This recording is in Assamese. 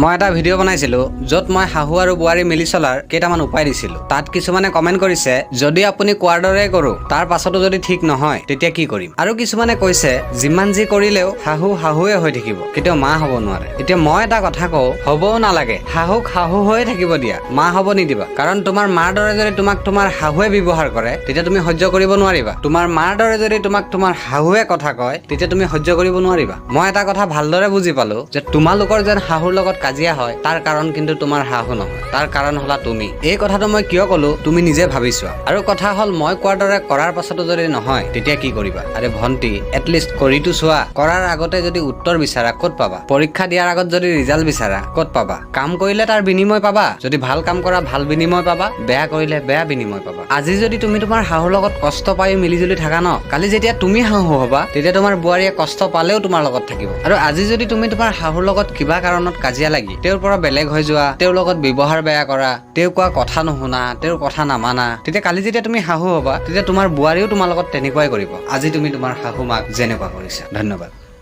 মই এটা ভিডিঅ' বনাইছিলোঁ, য'ত মই শাহু আৰু বোৱাৰী মিলি চলাৰ কেইটামান উপায় দিছিলোঁ। তাত কিছুমানে কমেণ্ট কৰিছে, যদি আপুনি কোৱাৰ দৰে কৰোঁ, তাৰ পাছতো যদি ঠিক নহয়, তেতিয়া কি কৰিম? আৰু কিছুমানে কৈছে, যিমান যি কৰিলেও শাহু শাহুৱে হৈ থাকিব, কেতিয়াও মা হ'ব নোৱাৰে। এতিয়া মই এটা কথা কওঁ, হ'বও নালাগে। শাহুক শাহু হৈয়ে থাকিব দিয়া, মা হ'ব নিদিবা। কাৰণ তোমাৰ মাৰ দৰে যদি তোমাক তোমাৰ শাহুৱে ব্যৱহাৰ কৰে, তেতিয়া তুমি সহ্য কৰিব নোৱাৰিবা। তোমাৰ মাৰ দৰে যদি তোমাক তোমাৰ শাহুৱে কথা কয়, তেতিয়া তুমি সহ্য কৰিব নোৱাৰিবা। মই এটা কথা ভালদৰে বুজি পালো যে তোমালোকৰ যেন শাহুৰ লগত কাজিয়া হয়, তাৰ কাৰণ কিন্তু তোমাৰ শাহু নহয়, তাৰ কাৰণ হলা তুমি। এই কথাটো মই কিয় ক'লো, তুমি নিজে ভাবি চোৱা। আৰু কথা হ'ল, মই কোৱাৰ দৰে কৰাৰ পাছতো যদি নহয়, তেতিয়া কি কৰিবা? আৰে ভণ্টি, এটলিষ্ট কৰিতো চোৱা। কৰাৰ আগতে যদি উত্তৰ বিচাৰা, ক'ত পাবা? পৰীক্ষা দিয়াৰ আগত যদি ৰিজাল্ট বিচাৰা, ক'ত পাবা? কাম কৰিলে তাৰ বিনিময় পাবা। যদি ভাল কাম কৰা, ভাল বিনিময় পাবা। বেয়া কৰিলে বেয়া বিনিময় পাবা। আজি যদি তুমি তোমাৰ শাহুৰ লগত কষ্ট পাই মিলি জুলি থাকা ন, কালি যেতিয়া তুমি শাহু হবা, তেতিয়া তোমাৰ বোৱাৰীয়ে কষ্ট পালেও তোমাৰ লগত থাকিব। আৰু আজি যদি তুমি তোমাৰ শাহুৰ লগত কিবা কাৰণত কাজিয়া লাগি তেওঁৰ পৰা বেলেগ হৈ যোৱা, তেওঁৰ লগত ব্যৱহাৰ বেয়া কৰা, তেওঁ কোৱা কথা নুশুনা, তেওঁৰ কথা নামানা, তেতিয়া কালি যেতিয়া তুমি শাহু হবা, তেতিয়া তোমাৰ বোৱাৰীও তোমাৰ লগত তেনেকুৱাই কৰিব, আজি তুমি তোমাৰ শাহু মাক যেনেকুৱা কৰিছা। ধন্যবাদ।